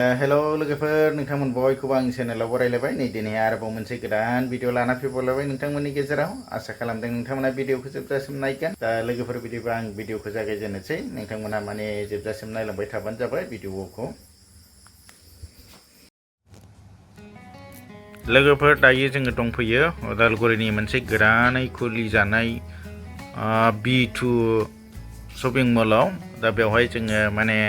हेल' लोगोफोर नोंथांमोन बयखौबो आंनि चेनेलाव बरायलायबाय नै दिनै आरोबाव मोनसे गोदान भिडिअ लाना फैबावलायबाय नोंथांमोननि गेजेराव आसा खालामदों नोंथांमोना भिडिअखौ जोबजासिम नायगोन दा लोगोफोर बिदिबा आं भिडिअखौ जागायजेननोसै नोंथांमोना माने जोबजासिम नायलांबाय थाबानो जाबाय भिडिअखौ लोगोफोर दायो जोङो दंफैयो उदालगुरिनि मोनसे गोदानै खुलि जानाय B2 शपिं मलाव दा बेवहाय जोङो माने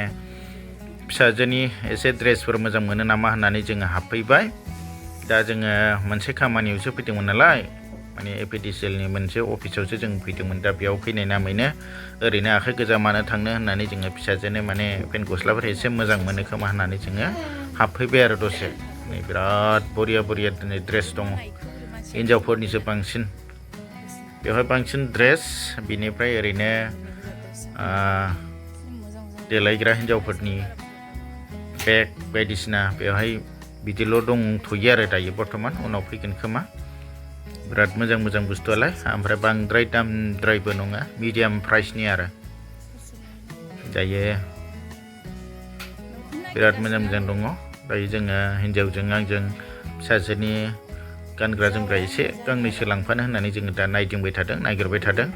फिसाजोनि एसे ड्रेसफोर मोजां मोनो नामा होननानै जोङो हाबफैबाय दा जोङो मोनसे खामानियावसो फैदोंमोन नालाय माने एपिडिसिएलनि मोनसे अफिसावसो जों फैदोंमोन दा बेयाव फैनाय नामैनो ओरैनो आखाइ गोजा मानो थांनो होननानै जोङो फिसाजोनो माने पेन्ट गस्लाफोर एसे मोजां मोनो खोमा होननानै जोङो हाबफैबाय आरो दसे नै बिराद बरिया दिनै ड्रेस दङ हिन्जावफोरनिसो बांसिन बेवहाय बांसिन ड्रेस बिनिफ्राय ओरैनो देलायग्रा हिन्जावफोरनि बेग बायदिसिना बेवहाय बिदिल' दंथ'यो आरो दायो बर्थमान उनाव फैगोन खोमा बिराद मोजां बुस्थुआलाय ओमफ्राय बांद्राय दामद्रायबो नङा मिडियाम प्राइसनि आरो दायो बिराद मोजां दङ दायो जोङो हिन्जावजों आंजों फिसाजोनि गानग्रा जोमग्रा एसे गांनैसो लांफानो होननानै जोङो दा नागिरबाय थादों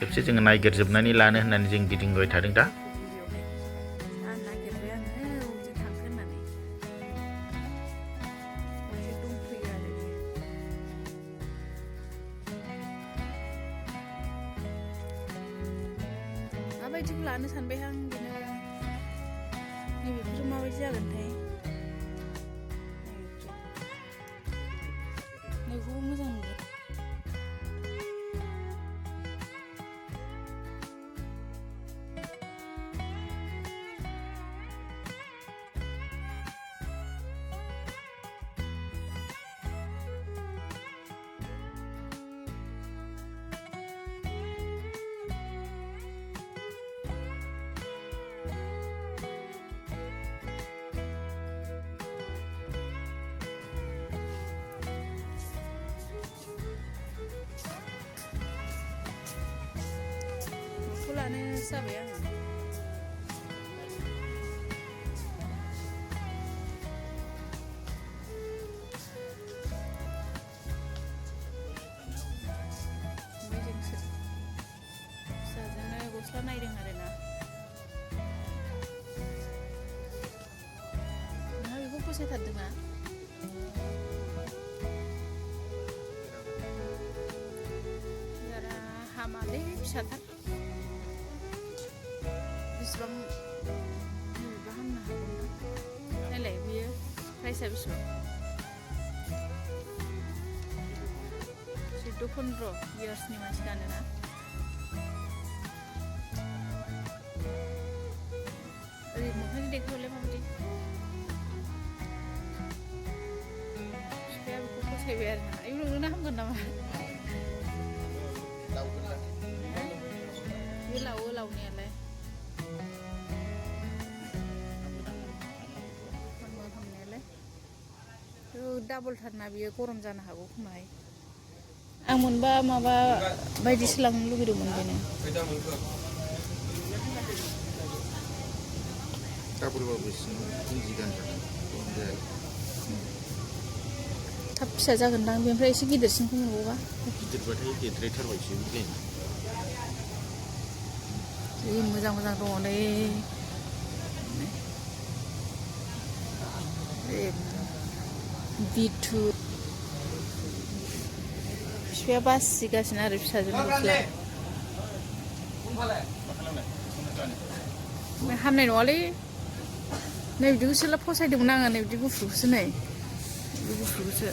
खेबसे जोङो नागिरजोबनानै लानो होननानै जों गिदिंबाय थादों दा माबायदिखौ लानो सानबाय आं बिदिनो नैबेफोर माबायदि जागोनथाय नैखौबो मोजां नुयो लानो जाबाय आङो फिसाजोंनो गस्ला नायदों आरोना नोंहा बेखौ फसायथारदोंना हामालै फिसाथार बेसेबां बबेबा हामनो हागौ ना नायलाय बियो प्राइसआ बेसेबां 14-15 इयार्सनि मानसि गानोना ओरै मोखांनि देखायहरलाय माबायदि बिफाया बेखौ फसायबाय आरो ना आयौ नोंनो हामगोन नामा बे लावो लावनायालाय हामनायालाय डाबलथारना बियो गरम जानो हागौ खोमाहाय आं मोनबा माबा बायदिसो लांनो लुगैदोंमोन बेनो थाब फिसा जागोनदां बेनिफ्राय एसे गिदिरसिनखौ मोनबावबा गिदिरबाथाय देद्रायथारबायसो बिदि जि मोजां दङ नै B2 बिफाया बासिगासिनो आरो फिसाजों गस्ला हामनाय नङालै नै बिदिखौसो फसायदोंमोन आङो नै बिदि गुफुरखौसो नै बे गुफुरखौसो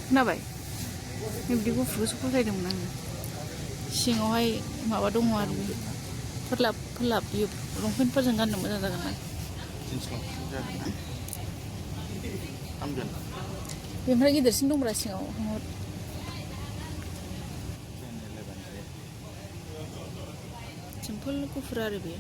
खोनाबाय नै बिदि गुफुरखौसो फसायदोंमोन आङो सिङावहाय माबा दङ आरो फोरलाब बियो लंपेन्टफोरजों गाननो मोजां जागोन ना बेनिफ्राय गिदिरसिन दंब्रा सिङाव सिम्पोल गुफुर आरो बेयो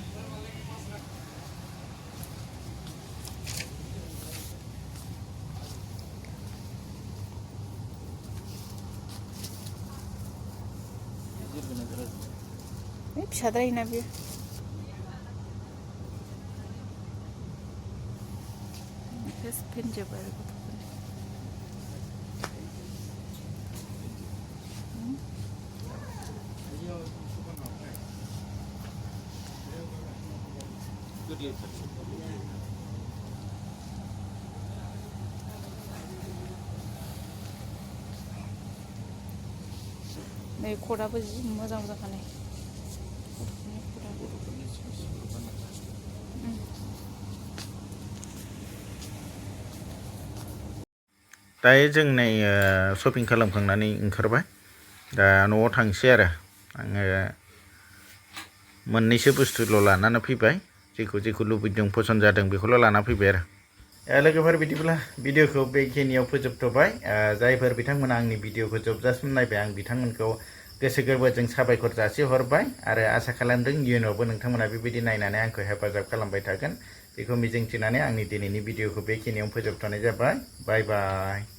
फिसाद्रायोना बेयो सेस फेनजोबो आरो गथ'फोरनि नै खदाबो जि मोजां मोजांखानाय गथ'फोरनि खदा दायो जों नै शपिं खालामखांनानै ओंखारबाय दा न'आव थांसै आरो आङो मोननैसो बुस्थुल' लानानै फैबाय जेखौ लुबैदों पसन्द जादों बेखौल' लाना फैबाय आरो लोगोफोर बिदिब्ला भिडिअखौ बेखिनियाव फोजोबथ'बाय जायफोर बिथांमोना आंनि भिडिअखौ जोबजासिम नायबाय आं बिथांमोनखौ गोसो गोरबोजों साबायखर जासिहरबाय आरो आसा खालामदों इयुनावबो नोंथांमोना बेबायदि नायनानै आंखौ हेफाजाब खालामबाय थागोन बेखौ मिजिंथिनानै आंनि दिनैनि भिडिअखौ बेखिनियाव फोजोबथ'नाय जाबाय बाय बाय